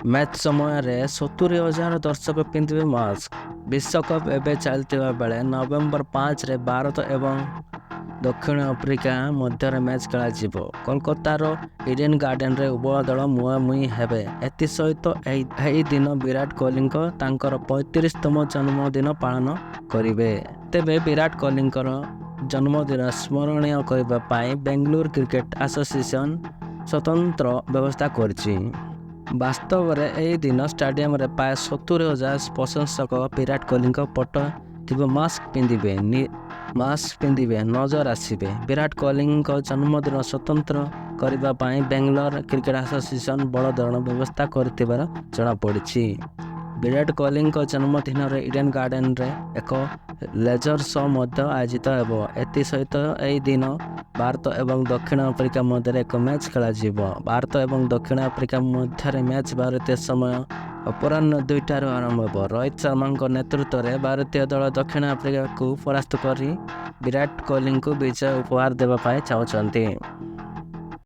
Match ସମୟରେ 70,000 ଦର୍ଶକ ପିନ୍ଧିବେ ମାସ୍କ। ବିଶ୍ୱକପ୍ ଏବେ ଚାଲିଥିବା ବେଳେ ନଭେମ୍ବର 5ରେ ଭାରତ ଏବଂ ଦକ୍ଷିଣ ଆଫ୍ରିକା ମଧ୍ୟରେ ମ୍ୟାଚ୍ ଖେଳାଯିବ। କୋଲକାତାର ଇଡେନ୍ ଗାର୍ଡେନ୍ସରେ ଉଭୟ ଦଳ ମୁହାଁମୁହିଁ ହେବେ। ଏଥିସହିତ ଏହି ଦିନ ବିରାଟ କୋହଲିଙ୍କ ତାଙ୍କର 35ତମ ଜନ୍ମଦିନ ପାଳନ କରିବେ। ତେବେ ବିରାଟ କୋହଲିଙ୍କର ଜନ୍ମଦିନ ସ୍ମରଣୀୟ କରିବା ପାଇଁ ବେଙ୍ଗାଲୁରୁ କ୍ରିକେଟ ଆସୋସିଏସନ ସ୍ୱତନ୍ତ୍ର ବ୍ୟବସ୍ଥା କରିଛି। ବାସ୍ତବରେ ଏହି ଦିନ ଷ୍ଟାଡିୟମରେ ପ୍ରାୟ 70,000 ପ୍ରଶଂସକ ବିରାଟ କୋହଲିଙ୍କ ଫଟୋ ଥିବା ମାସ୍କ ପିନ୍ଧିବେ ନଜର ଆସିବେ। ବିରାଟ କୋହଲିଙ୍କ ଜନ୍ମଦିନ ସ୍ୱତନ୍ତ୍ର କରିବା ପାଇଁ ବେଙ୍ଗାଲୁରୁ କ୍ରିକେଟ ଆସୋସିଏସନ ବଡ଼ ଧରଣର ବ୍ୟବସ୍ଥା କରିଥିବାର ଜଣାପଡ଼ିଛି। ବିରାଟ କୋହଲିଙ୍କ ଜନ୍ମଦିନରେ ଇଡେନ୍ ଗାର୍ଡେନ୍ସରେ ଏକ ଲେଜର ଶୋ ମଧ୍ୟ ଆୟୋଜିତ ହେବ। ଏଥିସହିତ ଏହି ଦିନ ଭାରତ ଏବଂ ଦକ୍ଷିଣ ଆଫ୍ରିକା ମଧ୍ୟରେ ଏକ ମ୍ୟାଚ୍ ଖେଳାଯିବ। ଭାରତ ଏବଂ ଦକ୍ଷିଣ ଆଫ୍ରିକା ମଧ୍ୟରେ ମ୍ୟାଚ୍ ଭାରତୀୟ ସମୟ ଅପରାହ୍ନ 2ଟାରୁ ଆରମ୍ଭ ହେବ। ରୋହିତ ଶର୍ମାଙ୍କ ନେତୃତ୍ୱରେ ଭାରତୀୟ ଦଳ ଦକ୍ଷିଣ ଆଫ୍ରିକାକୁ ପରାସ୍ତ କରି ବିରାଟ କୋହଲିଙ୍କୁ ବିଜୟ ଉପହାର ଦେବା ପାଇଁ ଚାହୁଁଛନ୍ତି।